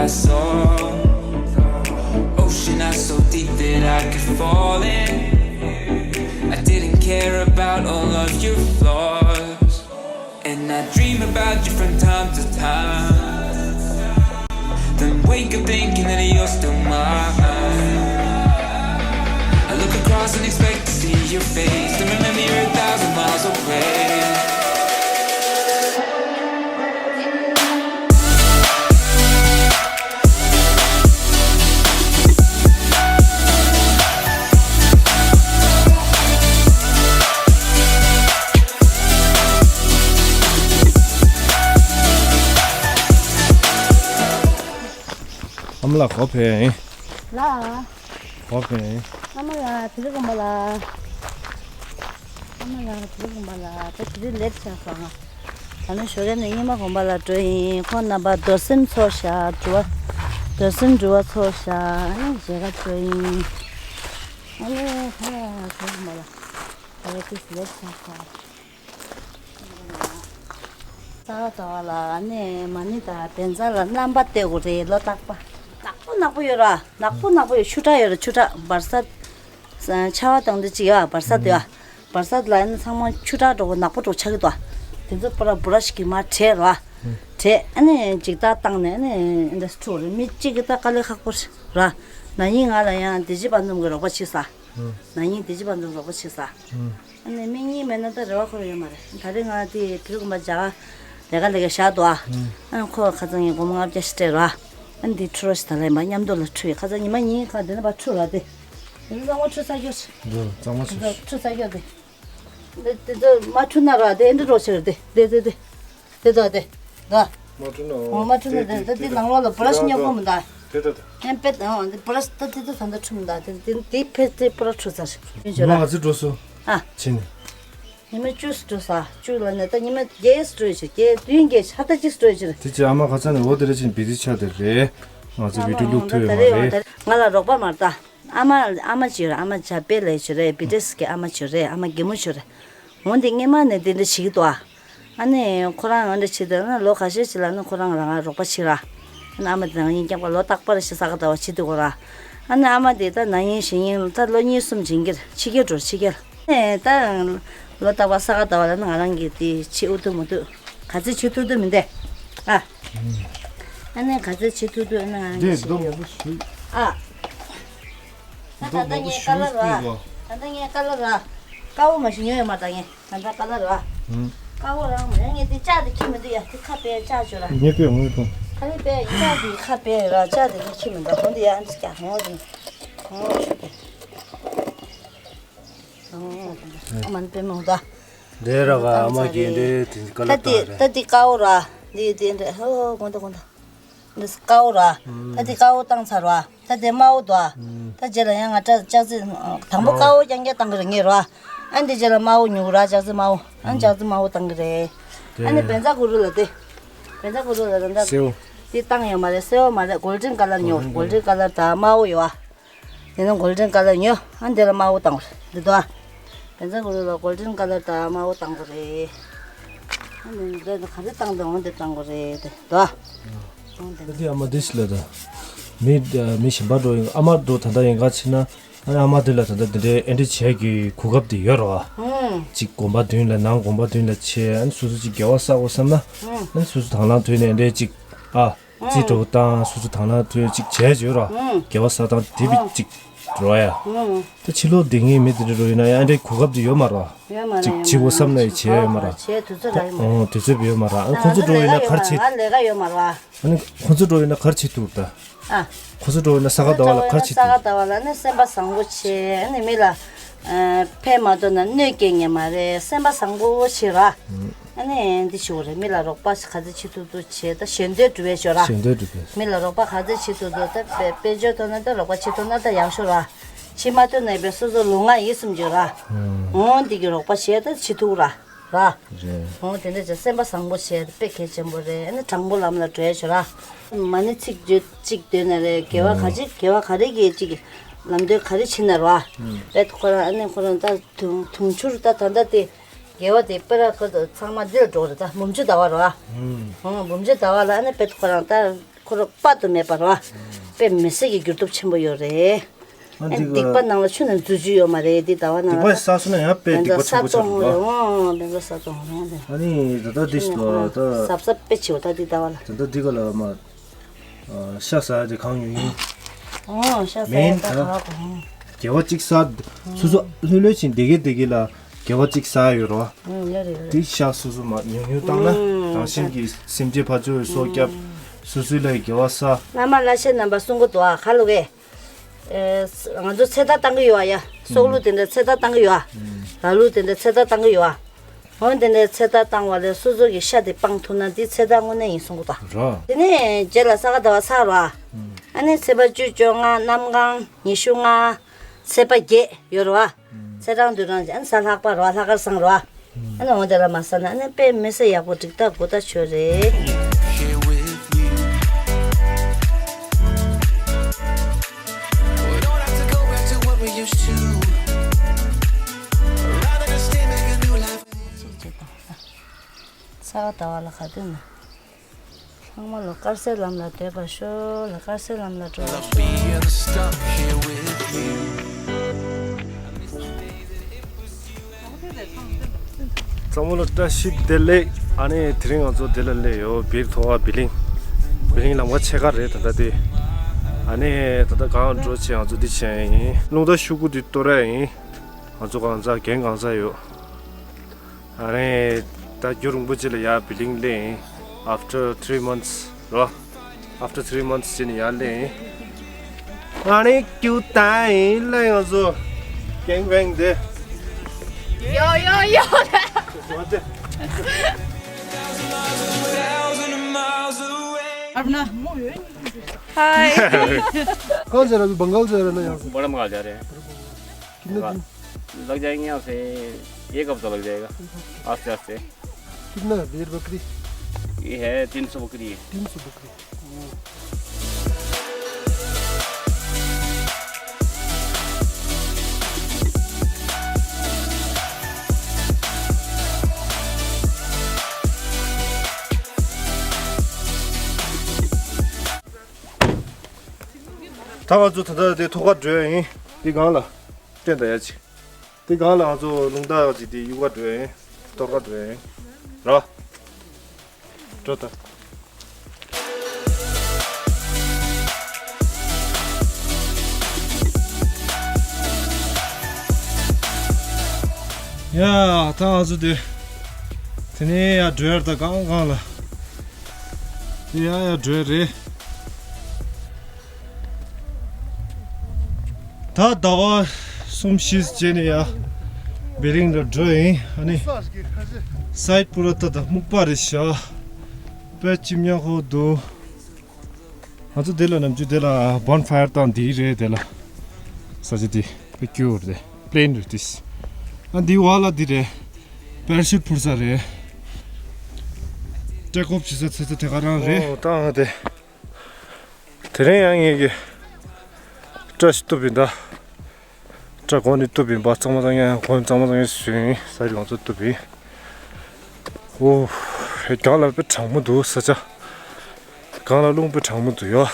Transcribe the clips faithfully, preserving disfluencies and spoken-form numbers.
Soul. Ocean not so deep that I could fall in. I didn't care about all of your flaws. And I dream about you from time to time. Then wake up thinking that you're still mine. I look across and expect to see your face. Then remember you're a thousand miles away. ཨ་མ་ལགས་ག་པར་ཕེབས་ཡིན། ལགས། ག་པར་ཕེབས་ཡིན། ཨ་མ་ལགས་དེ་རིང་དགོན་པ་ལ། ཨ་མ་ལགས་དེ་རིང་དགོན་པ་ལ་ད་དེ་རིང་ལེཊ་ཆགས་སོང་ང་། ད་ནི་ཞོགས་ཀས་ནས་སྔོན་མ་དགོན་པ་ལ་འགྲོ་ཡིན། ཁོང་རྣམ་པ་རྡོར་སེམས་ཚོགས་ཤག་འགྲུལ་བ། རྡོར་སེམས་འགྲུལ་བ་ཚོགས་ཤག་ཨ་ནི་མཇལ་ཁ་འགྲོ་ཡིན། ཨ་ནི་ཧ་དེ་རིང་དགོན་པ་ལ་ད་རེ་ཏིས་ལེཊ་ཆགས་སོང་། ས་ག་ཟླ་བ་ལ་ཨ་ནི་མ་ཎི་དང་བཛྲ་ལ་རྣམ་པ་སྟེར་དགོས་རེད། ལོ་རྟག་པ། ནག་པོ་ནག་པོ་ཡོད་ར། ནག་པོ་ནག་པོ་ཡོད། ཆུ་ཁྲག་ཡོད་ར། ཆུ་ཁྲག་བར་སར་ཆར་པ་དང་འདི་ཅི་ཡོད་བར་སར་དེ་ཡོད། བར་སར་ལ་ཨ་ནི་ཚང་མ་ཆུ་ཁྲག་འགྲོ་གི་ནག་པོ་འགྲོ་ཆགས་ཀྱི་འདུག་དེ་ཚོ་པུ་ར་བུ་ར་ཤི་གི་མ་བྲད་ར། བྲད་ཨ་ནི་འཇིག་རྟགས་བཏང་ནས་ཨ་ནི་འདི་འདྲ་ཁྲུ་རེད། མི་གཅིག་གི་ད་དཀའ་ལས་ཁག་པོ་ར། ན་ནིང་ང་ལ་ཡང་བདེ་སྐྱིད་དཔལ་འཛོམས་ཀྱི་རོགས་པ་བྱས་ས། ན་ནིང་བདེ་སྐྱིད་དཔལ་འཛོམས་རོགས་པ་བྱས་ས། ཨ་ནི་སྨན་གཉིས་མེད་ན་ད་རེ་བ་འཁོར་ཡོད་མ་རེད། ད་རེས་ང་དེ་བོད་དགོན་པ་རྒྱ་གར་ལས་ཀ་ལས་ཀ་བཞག་འདུག་ཨ། ཨ་ནི་ཁོ་ཁ་སང་ངས་སྒོར་མོ་ལྔ་བརྒྱ་ཞིག་སྤྲད་ར། ཨ་ནི་དེ་ཁྲུ་རོགས་ཞིག་ད་ལས་མ་མཉམ་དུ་ལ་ཁྲུ་ཡོད། ཁ་སང་ཉི་མ་གཉིས་ཁ་དེ་ནས་ཕར་ཁྲུ་ར་དེ། དེ་ནས་གཙང་མ་ཁྲུ་ས་སྐྱོ་ཞིག་འདུག་གཙང་མ་ཁྲུ་ས་སྐྱོ་དེ། དེ་དེ་ཚོ་མ་ཁྲུ་ན་ར་དེ་ཨེ་འདྲ་རོགས་ཞིག་རེད་དེ་དེ་དེ་དེ། དེ་དོ་དེ། དོ། མ་འཁྲུ་ན། འོ་མ་འཁྲུ་ན་དེ་དེ་དེ་ནང་ལོགས་ལ་བུ་ར་ཤི་ཉོ་གོ་མི་འདའ། དེ་དོ་དེ། ཡང་པེ་ཨོ་དེ་བུ་ར་ཤི་ད་དེ་དོ་ད་འདི་འཁྲུ་མི་འདའ། དེ་དེ་དེ་ཕེ་དེ་བུ་ར་འཁྲུ་ཚར། ཉོ་ཉོ་ང་ཚོ་འགྲོ་སོ། ཨ། ཕྱིན། ཉི་མ་བཅུ་འགྲོ་ས་བཅུ་ལ་ནས་ད་ཉི་མ་བརྒྱད་འགྲོ་ཆེ་བརྒྱད་བདུན་བརྒྱད་ཧ་ད་ཅིག་འགྲོ་ཆེ་རེད། དེ་ཅི་ཨ་མ་ཁ་ཚ་ནས་འོ་དེ་རེ་ཕྱིན་བི་དི་ཆ་དེ་རེད། ང་ཚོ་བི་ཏུ་ལུག་ཐུ་ཡོད་མ་རེད། ང་ལ་རོགས་པ་མ་རེད་ད། ཨ་མ་ཨ་མ་ཅིག་ཡོད་ར། ཨ་མ་ཇ་པེ་ལ་ཅིག་རེད། བི་ཏྲེས་ཀྱི་ཨ་མ་ཅིག་རེད། ཨ་མ་རྒན་མོ་ཅིག་རེད། འོན་ཏེ་སྔས་མ་ནས་དེ་འདྲ་བྱེད་ཀྱི་འདུག་ཨ། ཨ་ནི་ཁོ་རང་འོན་ཏེ་བྱེད་དུས་ན་ལོ་ཁ་ཤས་ཅིག་ལ་ནི་ཁོ་རང་རང་ང་རོགས་པ་བྱེད་ར། ཨ་ནི་ཨ་མ་དེ་ནང་ཡིན་རྐྱང་པ་ལོ་རྟག་པར་ཞིག་ས་ག་ཟླ་བ་བྱེད་དུས་གོ་ར། ཨ་ནི་ཨ་མ་དེ་ད་ན་ཡིན་ཞིང་ཡིན་ད་ལོ་གཉིས་གསུམ་ཕྱིན་གྱི་རེད། ཕྱི་རྒྱལ་འགྲོ་ཕྱི་རྒྱལ། ཨ་ནི་ད་ལོ་རྟག་པར་ས་ག་ཟླ་བ་ལ་ནི་ང་རང་གི་དེ་བྱེད་འུ་ཐུག་མུ་ཐུག་ག་ཚོད་བྱེད་ཐུབ་ཐུབ་མི་འདས་ཨ། ཨ་ནི་ག་ཚོད་བྱེད་ཐུབ་ཐུབ་ཨ་ནི་ང་རང་གི་བྱེད་ཡོད་ཨ། ད་ད་ལྟ་ངའི་ཀ་ལར་ར། ད་ལྟ་ངའི་ཀ་ལར་ར། དཀར་པོ་མ་ཞིག་ཉོས་ཡོད་མ་ད་ངས། ད་ལྟ་ཀ་ལར་ར། ཨང་། དཀར་པོ་རང་མ་ཡང་ངས་དེ་ལྕགས་དེ་ཁྱི་མི་འདུག་ཡ། དེ་ཁ་བེ་ལྕགས་བྱོས་ར། ངས་བེ་ངས་བེ། ཁ་ལི་བེ་ལྕགས་དེ་ཁ་བེ་ར་ལྕགས་དེ་ངས་ཁྱི་མི་འདུག་ཧོན་དེ་ཡ་ཨ་འདི་ཀྱ་ཧོན་དེ། ཧོན་ཆུ་དེ། ཧོན་ཆུ་དེ། ཨ་མ་འདི་བེ་མོ་ད། དེ་ར་ག་ཨ་མ་གི་འདི་དེ་ཀ་ལར་ད་དེ་ད་དེ་དཀར་པོ་ར། འདི་དེ་འདྲ་ཧོ་གོང་ད་གོང་ད། འདི་དཀར་པོ་ར། ད་འདི་དཀར་པོ་བཏང་ཚར་བ། ད་དེ་དམར་པོ་འདུག་ཨ། ད་རྗེས་ལ་ཡང་ང་ལྕགས་ལྕགས་རྩི་དང་པོ་དཀར་པོ་རྐྱང་རྐྱང་བཏང་གི་རེད་ངས་ར། ཨ་འདི་རྗེས་ལ་དམར་པོ་ཉོ་གི་ར། ལྕགས་རྩི་དམར་པོ། ཨ་ལྕགས་རྩི་དམར་པོ་བཏང་གི་རེད། ཨ་ནི་བཛྲ་གུ་རུ་ལ་དེ། བཛྲ་གུ་རུ་ལ་ད་ད། སེའུ། དེ་བཏང་ཡོད་མ་རེད། སེའུ་མ་རེད། གོལ་ཌན་ཀ་ལར་ཉོ། གོལ་ཌན་ཀ་ལར་དང་དམར་པོ་ཡོད་ཨ། དེ་ནི་གོལ་ཌན་ཀ་ལར་ཉོ། ཨ་འདི་ལ་དམར་པོ་བཏང་བ་རེད། འདི་དོ་ཨ། བཛྲ་གུ་རུ་ལ་གོལ་ཌན་ཀ་ལར་དང་དམར་པོ་བཏང་དགོས་རེད། ཨ་ནི་འདི་ལ་ག་རེ་བཏང་དང་འོ་འདི་བཏང་དགོས་རེད་དེ་དོ་ཨ། འོ་འདི། ད་དེ་ཨ་མ་དེ་ཞིག་ལ་ད། མི་མི་གཞན་པ་འགྲོ་ཡིན་ཨ་མ་འགྲོ་ད་ལྟ་ཡིན་ག་ཕྱིན་ན། ཨ་ནི་ཨ་མ་དེ་ལ་ད་ལྟ་འདི་འདྲའི་ཨེ་འདྲ་བྱས་ཀྱི་གོ་སྐབས་དེ་ཡོད་རེད་བ། ཨུམ། གཅིག་དགོན་པ་མདུན་ལ་ནང་དགོན་པ་མདུན་ལ་ཆས། ཨ་ནི་སོ་སོ་གཅིག་དགེ་བ་བསགས་དགོས་བསམ་ན། ཨུམ། ཨ་ནི་སོ་སོ་དང་བླངས་ཐོན་ནས་ཨེ་འདྲའི་གཅིག་ཨ། རྩིས་སྤྲོད་བཏང་སོ་སོ་དང་བླངས་ཐོན་གཅིག་བྱས་ཡོད་ར། ཨུམ། དགེ་བ་བསགས་སྟངས་དེ་བི་ཨུམ། གཅིག་རོ་ཡ། ཨུམ། ད་ཕྱི་ལོགས་བསྡད་མཁན་མི་དེ་འདྲ་རོ་ཡིན་ན་ཡང་ཨེ་འདྲའི་གོ་སྐབས་དེ་ཡོད་མ་རེད་བ། ཡོད་མ་རེད། གཅིག་བྱེད་དགོས་བསམ་ན་ཡང་བྱས་ཡོད་མ་རེད། བྱས་དུས་ཚོད་ལ་ཡོད་མ་རེད། ཨོ་དུས་ཚོད་ཡོད་མ་རེད། ཨ་ཁོང་ཚོ་འགྲོ་ཡིན་ན་ག་རེ་བྱེད། ང་ལས་ཀ་ཡོད་མ་རེད་བ། ཨ་ནི་ཁོ་ཚོ་འགྲོ་ཡིན་ན་ག་རེ་བྱེད་ཐུབ་ད། ཨ། ཁོ་ཚོ་འགྲོ་ཡིན་ན་ས་ག་ཟླ་བ་ལ་ག་རེ་བྱེད་ཐུབ། ས་ག་ཟླ་བ་ལ་ནི་སེམས་པ་བཟང་པོ་བྱེད། ཨ་ནི་མི་ལ་ཨ་ཕན་མ་ཐོགས་ན་གནོད་སྐྱེལ་ངེས་མ་རེད། སེམས་པ་བཟང་པོ་བྱེད་ར། ཨ་ནི་འདི་ཞུ་རེད། མི་ལ་རོགས་པ་ག་ཚོད་བྱེད་ཐུབ་ཐུབ་བྱེད། ད་ཞལ་འདོན་སྒྲུབ་པའི་ཞོར་ར། ཞལ་འདོན་སྒྲུབ་པའི། མི་ལ་རོགས་པ་ག་ཚོད་བྱེད་ཐུབ་ཐུབ། ད་དཔེ་དཔལ་འབྱོར་ཐོག་ན་ད་རོགས་པ་བྱེད་ཐུབ་ན་ད་ཡག་ཤོས་ར། བྱེད་མ་ཐུབ་ན་དཔེ་སོ་སོ་ལུས་ངག་ཡིད་གསུམ་བྱེད་ར། འོ་འདི་གི་རོགས་པ་བྱེད་ད་བྱེད་ཐུབ་ར། ར། རེད། འོ་དེ་འདྲ་བྱས་སེམས་པ་བཟང་པོ་བྱས་དཔེ་གལ་ཆེན་པོ་རེད། ཨ་ནི་དྲང་པོ་ལམ་ལ་འགྲོ་ཡ་ཞོར་ར། མ་ཎི་ཚིག་བརྗོད་གཅིག་འདོན་ན་རེད། དགེ་བ་ག་ཅིག་དགེ་བ་ག་རེ་གི་གཅིག་ལམ་སྟོན་ག་རེ་བྱེད་ན་ར། དཔེ་ཁོ་རང་ཨ་ནི་ཁོ་རང་ད་དུང་དུང་ཕྱུར་ད་ད་ལྟ་དེ་དགེ་བ་དེ་དཔེ་ར་ཁོ་ཚང་མ་འདིར་འགྲོ་རེད། ད་འབུམ་ཆུ་ཟླ་བ་ར། འོ་འབུམ་ཆུ་ཟླ་བ་ལ་ཨ་ནི་དཔེ་ཁོ་རང་ད། རོ་དཔག་ཏུ་མེད་པ་རོ། དཔེ་མི་སྲིད་ཀྱི་འགྱུར་ལྡོག་ཆེན་པོ་ཡོད་རེད། ཨ་ཨ་འདི་ག་སྡིག་པ་ནང་ལ་ཆུ་ནང་འཛུལ་རྒྱུ་ཡོད་མ་རེད། འདི་ཟླ་བ་ནང་ལ། སྡིག་པ་བསགས་སོང་ན་ཡང་དཔེ་སྡིག་པ་ཆེན་པོ་ཆགས་འདུག་ལོ། ལོ་བསགས་སོང་རོ་དེ། ཨ་ནི་ད་ལྟ་འདི་ཞིག་ལ་ད། གཟབ་གཟབ་དཔེ་ཆེ་བ་ད་འདི་ཟླ་བ་ལ། ད་ལྟ་འདི་ག་ལ་མ། ཨ་ཤ་ཟ་ཡ་དེ་གང་ཡོང་ཡིན། ཨོ་ཤ་ཟ་ཡ་མེན་ད་ད། ག་གོ། དགེ་བ་གཅིག་བསགས། སོ་སོ་ལྷོད་ལྷོད་ཕྱིན་བསྡད་ཀྱི་བསྡད་ཀྱི་ལ་དགེ་བ་གཅིག་བསགས་ཡོད་རོ། ཨུམ་ཡོད་རེད་ཡོད་རེད། དེ་ཤ་སོ་སོ་མ་ཉུང་ཉུང་བཏང་ན། ཨུམ་རང་བཞིན་གྱིས་སེམས་ཅན་ཕར་ཚུར་སྲོག་སྐྱབས། ཨུམ་སོ་སོའི་ལ་དགེ་བ་བསགས། བླ་མ་བླ་ཆེན་རྣམ་པ་གསུང་གི་འདུག་ཨ་ག་ལུག་གེ། ཨེ་ང་ཚོ་ཚེ་ཐར་བཏང་གི་ཡོད་ཨ་ཡ། སྲོག་བླུ་དེ་འདྲ་ཚེ་ཐར་བཏང་གི་ཡོད་ཨ། ར་བླུ་དེ་འདྲ་ཚེ་ཐར་བཏང་གི་ཡོད་ཨ། འོན་ཏེ་ནས་ཚེ་ཐར་བཏང་བ་ལས་སོ་སོ་གི་ཤ་དེ་སྤང་ཐུབ་ན་འདི་ཚེ་ཐར་དངོས་གནས་ཡིན་གསུང་གི་འདུག་རོ། དེ་ནས་རྗེས་ལ་ས་ག་ཟླ་བ་ཚར་རོ། ཨ་ནི་ཚེས་པ་བཅུ་བཅོ་ལྔ་གནམ་གང་ཉི་ཤུ་ལྔ། ཚེས་པ་བརྒྱད་ཡོད་རོ། ཚེས་གྲངས་དུས་གྲངས་ཀྱི་ཨ་ནི་གཟའ་ལྷག་པ་རོ་ལྷག་དཀར་བཟང་རོ། ཨ་ནི་འོན་ཏེ་ལ་མ་ཟ་ན་ཨ་ནི་དཔེ་མི་སྲིད་ཡག་པོ་འགྲིག་ཐག་དགུ་ཐག་ཆོད་རེད། ས་ག་ཟླ་བ་ལ་ག་དུས་ན། ཚང་མ་ལ་དཀར་གསལ་ལམ་ལ་སྡོད་པར་ཤོག་ལ་དཀར་གསལ་ལམ་ལ་འགྲོ་བར་ཤོག་ཚང་མ་ལ་བཀྲ་ཤིས་བདེ་ལེགས། ཨ་ནི་དེ་རིང་ང་ཚོ་འདི་ལ་སླེབས་ཡོད། བིར་ཐོ་བ་བི་ལིང་། བི་ལིང་ལམ་ཁ་ཕྱེད་ཀ་རེད་ད་ལྟ་དེ། ཨ་ནི་ད་ལྟ་གང་འགྲོ་བྱེད་ང་ཚོ་འདི་བྱེད་ཡིན། རླུང་རྟ་ཤུ་གུ་འདི་གཏོར་ཡ་ཡིན། ང་ཚོ་གང་ཚ་རྒན་གང་ཚ་ཡོད། ཨ་ནི་ད་རྒྱུན་རིང་པོ་ཅིག་ལ་ཡར་བི་ལིང་སླེབས་ཡིན། After three months རོ། After three months ཅིག་ནས་ཡར་སླེབས་ཡིན། ཨ་ནི་ཀྱུ་ཏ་ཡིན་ལ་ཡང་ཚོ། གེང་བེང་དེ། ཡོ་ཡོ་ཡོ། हाय। कहाँ जा रहा है अभी? बंगाल जा रहा है ना यहाँ से? बड़ा मंगाल जा रहे हैं। कितने दिन? लग जाएंगे यहाँ से एक हफ्ता लग जाएगा। आस्ते आस्ते। कितना है भेड़ बकरी? ये है तीन सौ बकरी है। तीन सौ बकरी। ད་ང་ཚོ་ད་ལྟ་དེ་ཐོག་ཁར་འགྲོ་ཡ་ཡིན། དེ་སྒང་ལ་སྟོན་ད་ཡ་ཅིག་དེ་སྒང་ལ་ང་ཚོ་རླུང་རྟ་ཅིག་དེ་གཡུག་ག་འགྲོ་ཡ་ཡིན། གཏོར་ག་འགྲོ་ཡ་ཡིན་ར། འགྲོ་ད། ཡ། ད་ང་ཚོ་དེ་དེ་ནས་ཡར་འགྲོ་ཡ་ད་སྒང་སྒང་ལ་དེ་ཡར་ཡར་འགྲོ་ཡ་རེད། ད་ཟླ་བ་གསུམ་བཞི་རྗེས་ནས་ཡ་བི་ལིང་ལ་འགྲོ་ཡིན། ཨ་ནི་སའིད་པུ་ར་ད་ད་སྨུག་པ་རེད་ཤག་དཔེ་ཅིག་ཉག་ཧོ་འདུག་ང་ཚོ་དེ་ལ་ནམ་རྒྱུན་དེ་ལ་བོན་ཕ་ཡར་བཏང་དེ་རེད། དེ་ལ་ས་ཆ་དེ་དཔེ་སྐྱིད་པོ་རེད། པི་ལེན་རེད་དེ། ཨ་འདི་བ་ལ་འདི་རེད། པེ་ར་ཤུཊ་འཕུར་ས་རེད། ཊེག་ཨོཕ་བྱེད་ས་ཚེ་ཚེ་དེ་ག་རང་རེད། ཨོ་ད་ང་དེ། དེ་རིང་ཡང་ངེད་ཀྱི་སྐྲ་ཞིག་གཏུབ་ཡིན་ད། སྐྲ་གོང་ནས་གཏུབ་ཡིན་པ། གཙང་མ་གཙང་ཡང་གོང་གཙང་མ་གཙང་ཡང་བཟོས་ཡིན། ས་རི་ང་ཚོ་གཏུབ་ཡིན། ཨོ། ཧེ་གང་ལ་དཔེ་གྲང་མོ་འདུག་ས་ཆ། གང་ལ་རླུང་དཔེ་གྲང་མོ་འདུག་ཡོ།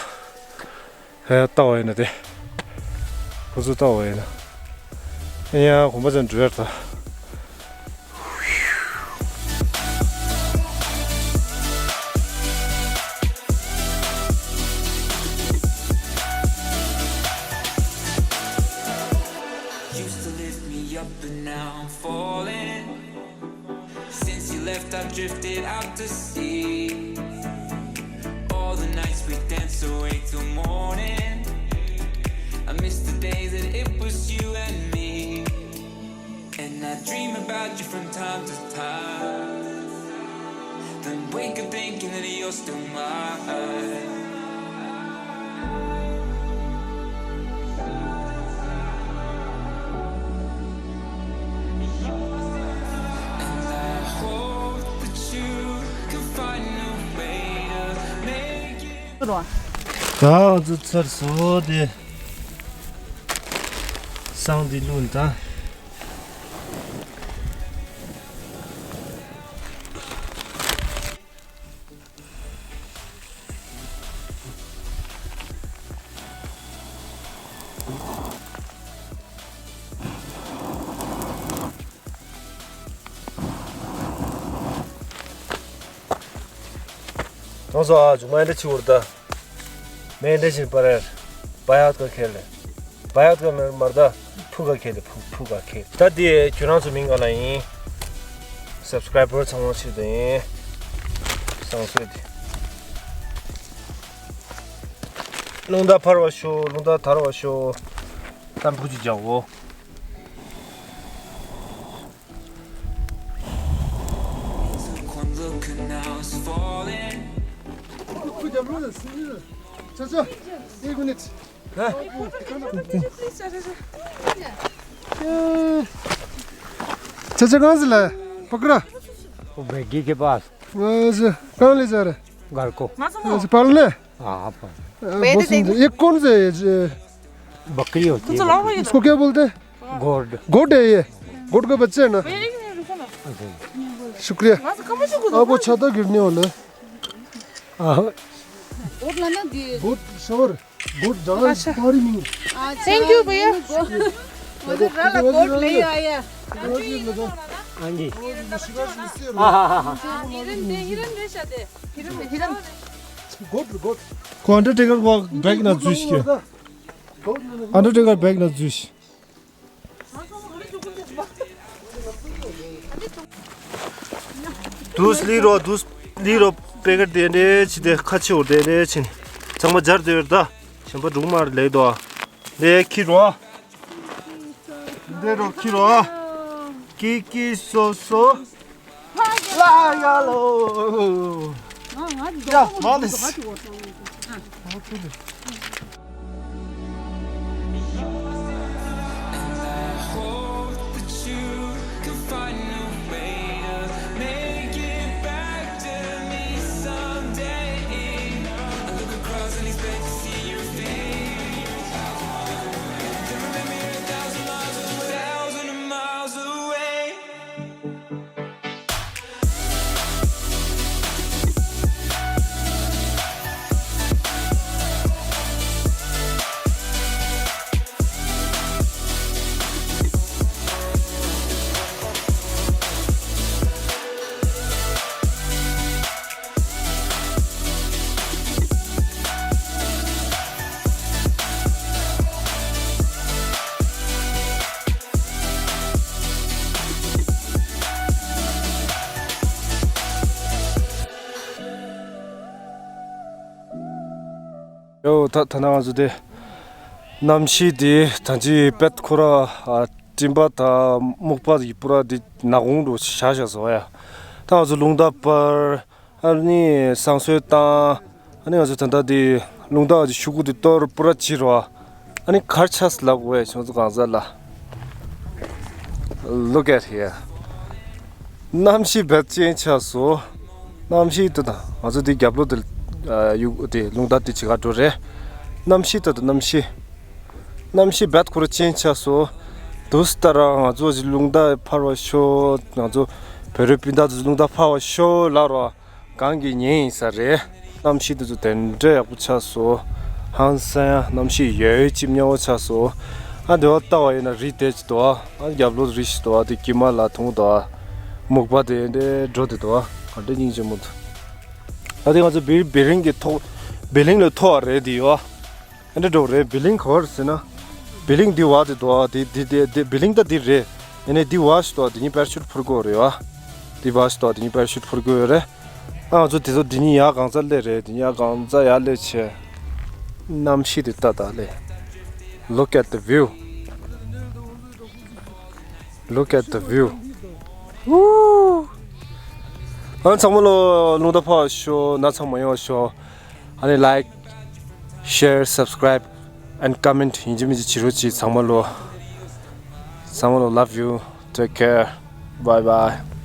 ཧེ་ལྟ་བ་ཡིན་ན་དེ། ཁོ་ཚོ་ལྟ་བ་ཡིན་ན། ཨེ་ཡ་གོམ་པ་ཅན་འགྲོ་ཡར་ད། Used to lift me up, but now I'm falling. Since you left, I've drifted out to sea. All the nights we danced away till morning. I miss the days that it was you and me. And I dream about you from time to time. Then wake up thinking that you're still mine. And I hope that you can find a way to make it. ད་ང་ཚོ་ཚར་སོང་། དེ་བསང་འདི་བླུགས་ད། ང་ཚོ་ཨ་ཇུ་མ་འདྲ་ཆི་བར་ད། མེ་འདྲ་ཞིག་པར་བ་ཡག་ག་ཁེལ་ལེ། བ་ཡག་ག་མེ་མར་ད་ཕུ་ག་ཁེལ་ལེ། ཕུ་ཕུ་ག་ཁེལ། ད་དེ་ཁྱོད་རང་ཚོ་མིང་ག་ན་ཡིན། སབ་སི་ཀ་རའི་བར་ཚང་མ་ཆེད་དུ་ཡིན། བསང་གསོལ་དེ། རླུང་རྟ་འཕར་བ་ཤོག་རླུང་རྟ་དར་བ་ཤོག་ད་ཕུ་ཅིག་རྒྱག་འོ། चाचा, कहाँ से लाया? पकड़ा। वो भेगी के पास। अच्छा, कहाँ ले जा रहे? घर को। अच्छा, पालने? हाँ, पालने। ये कौन से, ये बकरी होती है। उसको क्या बोलते हैं? गोट। गोट है ये। गोट का बच्चा है ना? शुक्रिया। आपको छाता गिरने वाला है। गोट शोर। गोट ज्यादा अच्छा। पहाड़ी नहीं। थैंक यू भैया। मुझे रला गोट ले आया। हाँ जी। हाँ, हाँ, हाँ, हाँ। हिरन दे, हिरन दे शादे। हिरन, हिरन। गोट, गोट। को अंडरटेकर को बैग ना जुइस के। अंडरटेकर बैग ना जुइस। དུས་ལི་རོ་དུས་ལི་རོ་པེ་ཀེ་ཊི་དེ་འདྲས་ཆི་དེ་ཁ་ཆེ་བོ་དེ་འདྲས་ཆི་ནི་ཚང་མ་སྦྱར་དེ་ཡོད་ད། གཞན་པ་འབྲུག་མར་ལེགས་དོ། དེ་ཁྱི་རོ། དེ་རོ་ཁྱི་རོ། ཀི་ཀི་སོ་སོ། ལ་ཡ་ལོ། ཡ་མ་ལེས། ཡོ། ད་ད་ནང་ང་ཚོ་དེ་གནམ་གཤིས་དེ་ད་ཅི་པད་ཁོ་ར་ཨ་སྤྲིན་པ་དང་སྨུག་པ་ཡི་པུ་ར་དེ་ནག་ཁུང་དུ་བཞག་བཞག་སོང་ཡ། ད་ང་ཚོ་རླུང་རྟ་སྤར། ཨ་ནི་བསང་གསོལ་བཏང་། ཨ་ནི་ང་ཚོ་ད་ལྟ་དེ་རླུང་རྟ་གི་ཤུ་གུ་དེ་གཏོར་པུ་ར་བྱེད་རོགས། ཨ་ནི་གར་ཆགས་ལབ་དགོས་བྱུང་ཚོ་གང་ཟག་ལ། Look at here. གནམ་གཤིས་བད་ཅན་ཆགས་སོ། གནམ་གཤིས་དེ་དང་ང་ཚོ་དེ་རྒྱབ་ལོགས་དེ་ཡུག་དེ་རླུང་རྟ་དེ་ཅི་ག་འགྲོ་རེད། གནམ་གཤིས་དེ་དང་གནམ་གཤིས། གནམ་གཤིས་བད་ཁོ་ར་ཅན་ཆགས་སོ། དུས་ལྟར་ང་ཚོ་རླུང་རྟ་འཕར་བ་ཤོག་ང་ཚོ་བོད་རིགས་སྤུན་ཟླ་ཚོ་རླུང་རྟ་འཕར་བ་ཤོག་ལབ་རོགས། གང་གི་ཉིན་ཡིན་ས་རེད། གནམ་གཤིས་དེ་ཚོ་དེ་འདྲ་ཡག་པོ་ཆགས་སོང་། ཧང་སང་ཡ་གནམ་གཤིས་ཡོད་ཅིག་སྨྱོ་བོ་ཆགས་སོང་། ཨ་འདི་བ་ལྟ་བ་ཡིན་ན་རི་དེ་ཅིག་འདུག་ཨ་རྒྱབ་ལོགས་རི་ཞིག་འདུག་ཨ་དེ་དཀྱིལ་མ་ལ་ཐུང་འདུག་ཨ་སྨུག་པ་དེ་འདྲ་འགྲོ་དེ་འདུག་ཨ་ག་འདྲ་སྙིང་རྗེ་མོ་འདུག་ད་དེ་ང་ཚོ་བི་བི་ལིང་གི་ཐོག་བི་ལིང་ལས་མཐོ་བ་རེད་དེ་ཡོད་ཨ། ཨ་འདྲ་འགྲོ་རེད། བི་ལིང་ག་བར་ཟེར་ན། བི་ལིང་འདི་བ་དེ་འདུག་ཨ། དེ་དེ་དེ་དེ་བི་ལིང་ད་འདི་རེད། ཨ་ནི་འདི་བ་ཞིག་འདུག་ཨ། དེ་གཉིས་པེ་ར་ཤུཊ་འཕུར་དགོས་རེད་བ། འདི་བ་ཞིག་འདུག་ཨ། དེ་གཉིས་པེ་ར་ཤུཊ་འཕུར་དགོས་རེད། ཨ་ང་ཚོ་དེ་ཚོ་འདི་གཉིས་ཡར་གང་ཚ་སླེབས་རེད། དེ་གཉིས་ཡར་གང་ཚ་ཡར་སླེབས་བྱས། གནམ་གཤིས་དེ་ལྟ་ད་ལེ། Look at the view. Look at the view. Woo. ཨ་ཚང་མ་ལོ་རླུང་རྟ་འཕར་བ་ཤོག་ན་ཚང་མ་ཡོང་བ་ཤོག་ཨ་ནི་like, share, subscribe and comment ཡིན་གཅིག་མིན་གཅིག་བྱེད་རོགས་གྱིས་ཚང་མ་ལོ། ཚང་མ་ལོ། Love you. Take care. Bye bye.